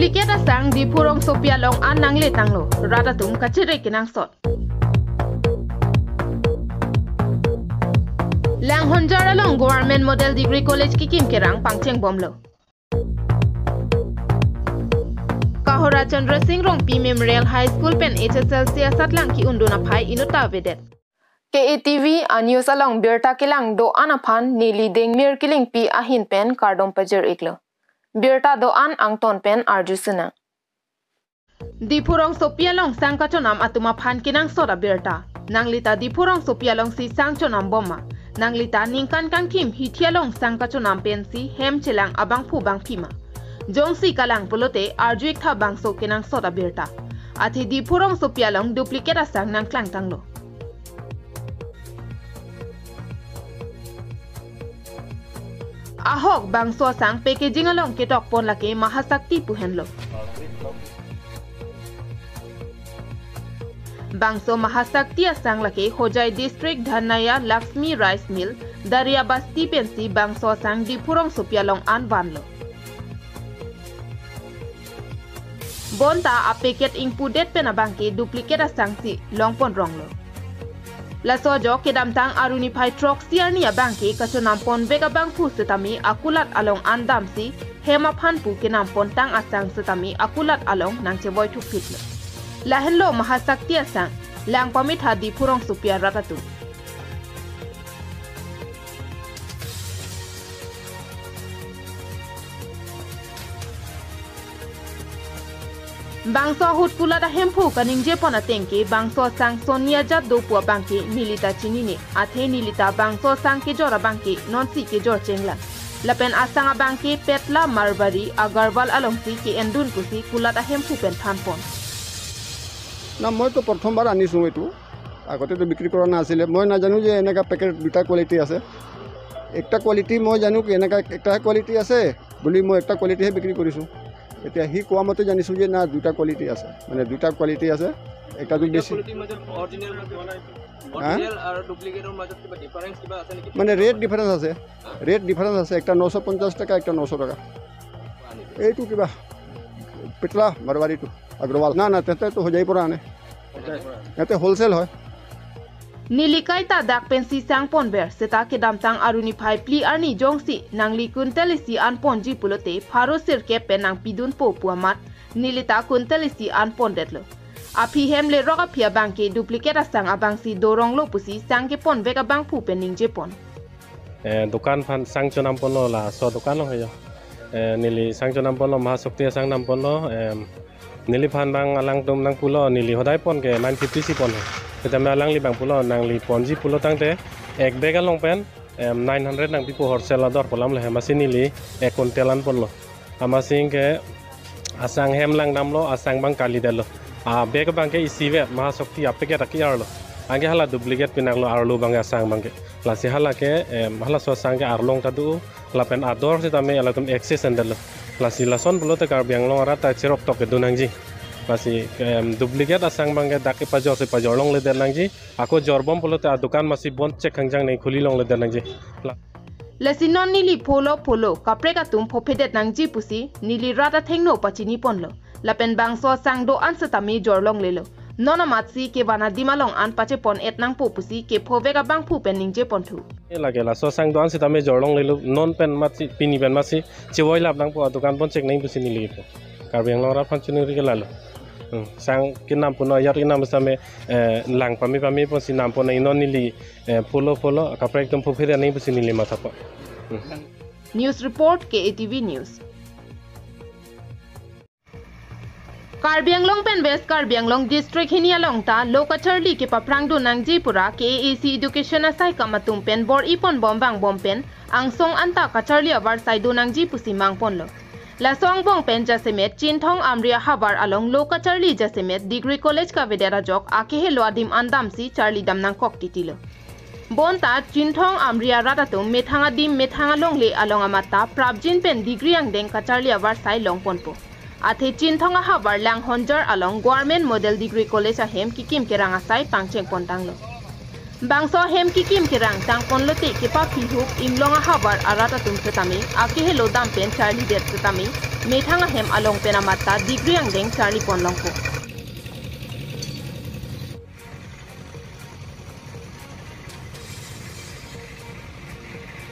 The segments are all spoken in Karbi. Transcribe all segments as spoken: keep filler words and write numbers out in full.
Duplicate asang Diphu rongsopi along an nangle tanglo, rat atum kachere kenangsot. Langhonjar along Government Model Degree College kekim kerang pangcheng bomlo. Kahora Chandra Singh Rongpi Memorial High School pen H S L C asatlang ki-undun aphai inutta avedet. K A T V a-news along birta kelang do-an aphan neli Dengmir Killingpi ahin pen kardom pajir-iklo. Birta do-an angton pen arju sinang. Diphu rongsopi along sang kachonam atum aphan kenangsot abirta. Nanglita Diphu rongsopi alongsi sang chonam bom ma? Nanglita ningkan kangthim hithi along sang kachonam pensi hem chelang abangphu bangphi ma? Jongsi kalang pulote arju-ik tha bangso kenangsot abirta. Athe Diphu rongsopi along duplicate asang nangklang tanglo. Ahok bangso asang packaging along ketok pon lake Mahasakti pu henlo. Bangso Mahasakti asang lake Hojai District Dhanaya Laxmi Rice Mill, Daria Basti pensi bangso asang Diphu rongsopi along an vanlo. Bonta a-packet ingpudet pen abangke duplicate asangsi longpon ronglo. Laso ajok kedamtang aruni phai throksi arni abangke kachonam ponvek abangphu setame akulat along an damsi hem aphan pu kenam pontang asang setame akulat along nangchevoi thukphitlo. Lahenlo Mahasakti asang, lang pamitha Diphu rongsopi arat atum. Bangso ahut kulat ahemphu kaningje pon atengke bangso asang sonni ajat do pu abangke nelita chinine, athe nelita bangso asang kejor abangke nonsi kejor chenglang. Lapen asang abangke Petla, Marwari, Agarwal alongsi ke-endun pusi kulat ahemphu pen thanpon. না, মই তো প্ৰথমবাৰ আনিছোঁ এইটো। আগতে তো বিক্ৰী কৰা নাছিলে। মই নাজানো যে এনেকা পেকেট দুটা কোৱালিটি আছে। একটা কোৱালিটি মই জানো কি এনেকা একটা কোৱালিটি আছে বুলি মই একটা কোৱালিটিহে বিক্ৰী কৰিছোঁ। এতিয়া সি কোৱা মতে জানিছোঁ যে না, দুটা কোৱালিটি আছে, মানে দুটা কোৱালিটি আছে। একটাতো দুটা বেছি কোৱালিটিৰ মাজত অৰিজিনেল, হা? অৰিজিনেল আৰু ডুপ্লিকেটৰ মাজত কিবা ডিফাৰেন্স কিবা আছে নেকি? মানে ৰেট ডিফাৰেন্স আছে, ৰেট ডিফাৰেন্স আছে। একটা নশ পঞ্চাশ টকা, একটা নশ টকা। এইটো কিবা পেটলা মাৰৱাৰীটো, আগ্ৰৱাল। না, না, তেহেঁতে তো হোজাইৰ পৰা আনে। ইয়াতে হ'লচেল হয়। Neli kaita dak pensi sang ponver, seta kedamtang aruni phai phli arni jongsi nangli kuntel isi an ponji pulote pharo sirkep pen nangpidunpo pu amat nelita kuntel isi an pondetlo. Aphi hem lerok aphi abangke duplicate asang abangsi doronglo pusi sang keponvek abangphu pen ningjepon. Eh, dukan aphan sang chonam ponlo, laso dukan along hejo. Eh, neli sang chonam ponlo, Mahasakti asang nam ponlo, em, neliphan bang alangtum nangpulo, neli hodai pon ke nine fifty si pon he. Setame alangli bang pulo, nangli ponji pulo tangte, ek bag along pen, em, nine hundred nangpipo wholesale ador pu alam le he, amatsi neli ek kuntel an ponlo. Amatsi ke asang hem langdamlo, asang bang kalidetlo. A-bag abangke isivet, Mahasakti a-packet aki arlo. Anke hala duplicate pinaklo arlo abangke asang abangke. Lasi hala ke, em, halaso asang ke arlong ta do, lapen ador setame halatum access endetlo. Lasi lason pulote Karbi Anglong arat ta cheroktok kedo nangji. Lasi, em, duplicate asang abangke dak kepajor si pajor longledet nangji. Ako jorbom pulote adukan amatsi bon chek hangjang neng khuli longledet nangji. La- Lasi non neli pholo pholo kaprek atum phophedet nangji pusi neli rat athengno pachini ponlo. Lapen bangso asang do-an setame jor longlelo. Non amatsi kevan adim along an pachepon-et nangpo pusi kephovek abangphu pen ningje ponthu. Lake laso asang do-an setame jor longlelo. Non pen amatsi, pini pen amatsi chevoi lap nangpo, adukan bon chek nang pusi neli po. Karbi Anglong arat aphan chunuri ke lalo. Hmm, sang kenam puno, ajat kenam setame, eh, lang pame pame ponsi nam ponlo, non neli, eh, pholo pholo kaprek atum phophedet nang pusi neli matha po. Hmm. News report, K A T V News. Karbi Anglong pen West Karbi Anglong district hini along ta lo kacharli kepaphrang do nangji pura K A A C education asaikam atum pen bor-i ponbom vangbom pen angsong anta kacharli avarsai do nangji pusi mangponlo. Laso angbong pen jasemet Chinthong Amri ahavar along lo kacharli jasemet Degree College kavedet ajok akehelo adim an damsi charlidam nangkok titilo. Bonta Chinthong Amri arat atum methang adim methang alongle along amat ta prapjin pen degree angdeng kacharli avarsai longponpo. Athe Chinthong ahavar Langhonjar along Government Model Degree College ahem kekim kerang asai pangcheng pontanglo. Bangso ahem kekim kerang tangpon lote kepaphi hup Inglong ahavar arat atum setame akehelo dam pen charlidet setame methang ahem along pen amat ta degree angdeng charlipon longpo.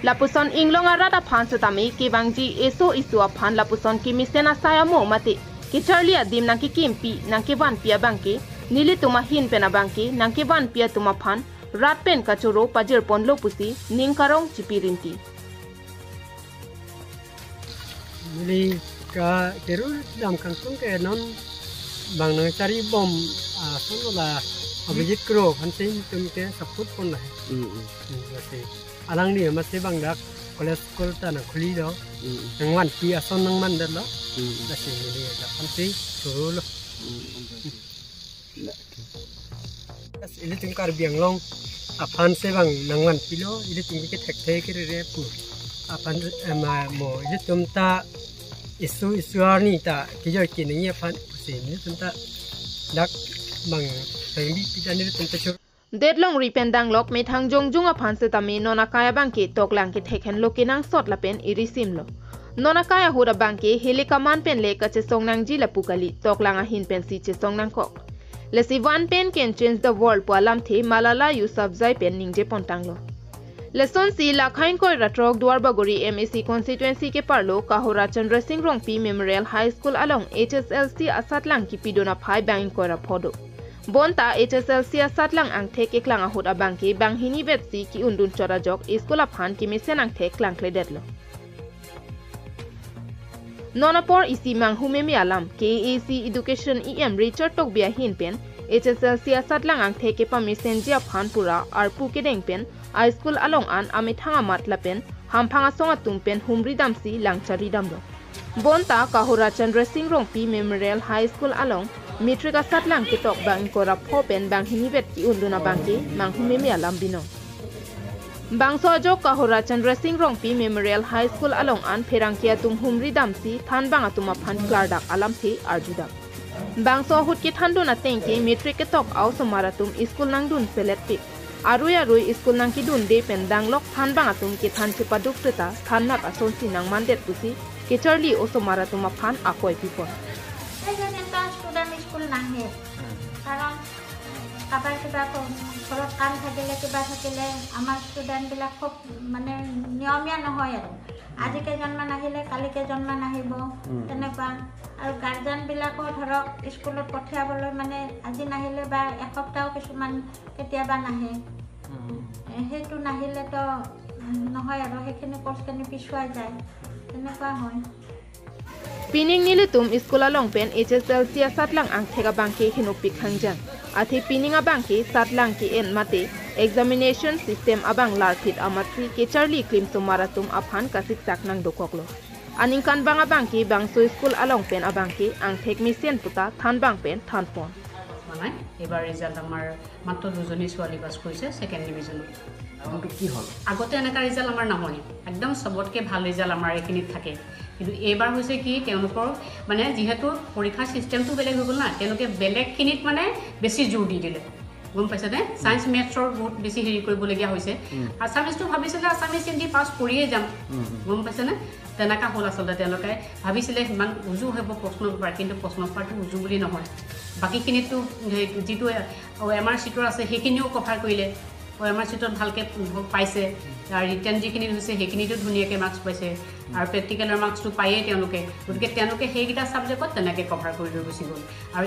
Lapuson Inglong arat aphan setame kevangji eso isu aphan lapuson kemesen asai amo mate kecharli adim nangkekimpi nangkevanpi abangke nelitum ahin pen abangke nangkevanpi atum aphan rat pen kachoro pajirponlo pusi ning karong chipi rinti. Neli ka keru dam kangtung ke non bang nangcharibom ason la Abhijit Kro aphan si tum ke support pon la. Hmm, hmm. Hmm, lasi alangli amat si bang dak college school ta nangkhuli do. Hmm. Nangvanpi ason nangmandetlo. Hmm. Lasi neli dak aphan si chorolo. Hmm. Ilitum Karbi Anglong aphan si bang nangvanpilo, ilitum ke thekthe kerere pu. Aphan ema mo ilitum ta isu isu arni ta kijoi kinangi aphan si ilitum ta dak bang pengbi pita ilitum ta choro. Det longri pen danglok methang jongjung aphan setame non akai abangke toklang kethek henlo kenangsot lapen irisimlo. Non akai ahut abangke hele kaman pen le kachesong nangji lapu kali, toklang ahin pensi chesong nangkok. Lasi van pen can change the world pu alamthe Malala Yousafzai pen ningje pontanglo. Lasonsi la khain koi ra throk Duar Bagori M A C constituency keparlo Kahora Chandra Singh Rongpi Memorial High School along H S L C asatlang kipidun aphai bang ingkoi ra pho do. Bonta H S L C asatlang angthek keklang ahut abangke banghini vetsi ki-undun chot ajok school aphan kemesen angthek klangkledetlo. Non apor isi manghumeme alam K A A C Education E M Richard Tokbi ahin pen H S L C asatlang angthek kepamesenji aphan pura arpu kedeng pen a school along an amethang amat lapen hamphang asong atum pen humri damsi langchari damlo. Bonta Kahora Chandra Singh Rongpi Memorial High School along matric asatlang ketok bang ingkoi ra pho pen banghini vet ki-undun abangke manghumeme alam binong. Bangso ajok Kahora Chandra Singh Rongpi Memorial High School along an pherangke atum humri damsi thanbang atum aphan klardak alamthe arjudam. Bangso ahut kethandun ateng ke matric ketok a-osomar atum school nangdun selet pik. Arui arui school nangkedunde pen danglok thanbang atum kethan chepaduk seta than nat asonsi nangmandet pusi kecharli osomar atum aphan akoi pipon. Kaiso jenta student school nahe. Karon kabar kiba ko-, ঘৰত কাম থাকিলে কিবা থাকিলে আমাৰ ষ্টুডেণ্টবিলাক খুব মানে নিয়মীয়া নহয় আৰু। আজি কেইজনমান আহিলে কালি কেইজনমান আহিব, তেনেকুৱা। আৰু গাৰ্জেনবিলাকো ধৰক স্কুলত পঠিয়াবলৈ মানে আজি নাহিলে বা এসপ্তাহো কিছুমান কেতিয়াবা নাহে। এ, সেইটো নাহিলেতো নহয় আৰু, সেইখিনি কৰ্চখিনি পিছুৱাই যায়, তেনেকুৱা হয়। Pining nelitum school along pen H S L C asatlang angthek abangke henopik hangjang. Athe pining abangke satlang ke-en mate examination system abang larphit amatsi kecharli klim osomar atum aphan kasiksak nangdokoklo. Aningkanbang abangke bangso school along pen abangke angthek mesen puta thanbang pen thanpon. নাই। এইবাৰ ৰিজাল্ট আমাৰ মাত্ৰ দুজনী ছোৱালী পাছ কৰিছে ছেকেণ্ড ডিভিজনত। কাৰণটো কি হ'ল? আগতে এনেকুৱা ৰিজাল্ট আমাৰ নহয়, একদম চবতকৈ ভাল ৰিজাল্ট আমাৰ এইখিনিত থাকে। কিন্তু এইবাৰ হৈছে কি, তেওঁলোকৰ মানে যিহেতু পৰীক্ষাৰ ছিষ্টেমটো বেলেগ হৈ গ'ল না, তেওঁলোকে বেলেগখিনিত মানে বেছি জোৰ দি দিলে, গম পাইছেনে? ছায়েন্স মেথছৰ বহুত বেছি হেৰি কৰিবলগীয়া হৈছে। আছামিজটো ভাবিছিলে আছামিজ হিন্দী পাছ কৰিয়ে যাম, গম পাইছেনে? তেনেকুৱা হ'ল আচলতে। তেওঁলোকে ভাবিছিলে সিমান উজু হ'ব প্ৰশ্ন পেপাৰ, কিন্তু প্ৰশ্ন পেপাৰটো উজু বুলি নহয়। বাকীখিনিতো সেই যিটো অ' এম আৰ চিটৰ আছে সেইখিনিও কভাৰ কৰিলে, অ' এম আৰ চিটত ভালকৈ পাইছে। আৰু ৰিটেন যিখিনি হৈছে সেইখিনিতো ধুনীয়াকৈ মাৰ্কছ পাইছে, আৰু প্ৰেক্টিকেলৰ মাৰ্কছটো পায়েই তেওঁলোকে। গতিকে তেওঁলোকে সেইকেইটা ছাবজেক্টত তেনেকৈ কভাৰ কৰি লৈ গুচি গ'ল। আৰু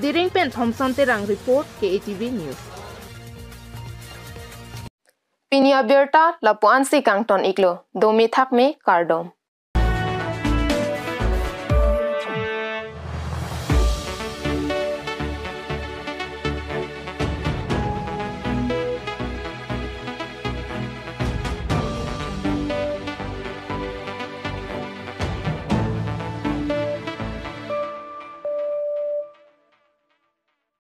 Diring pen Thomson Terang report, K A T V News. Pini abirta lapu-ansi kangton iklo, dome thakme, kardom.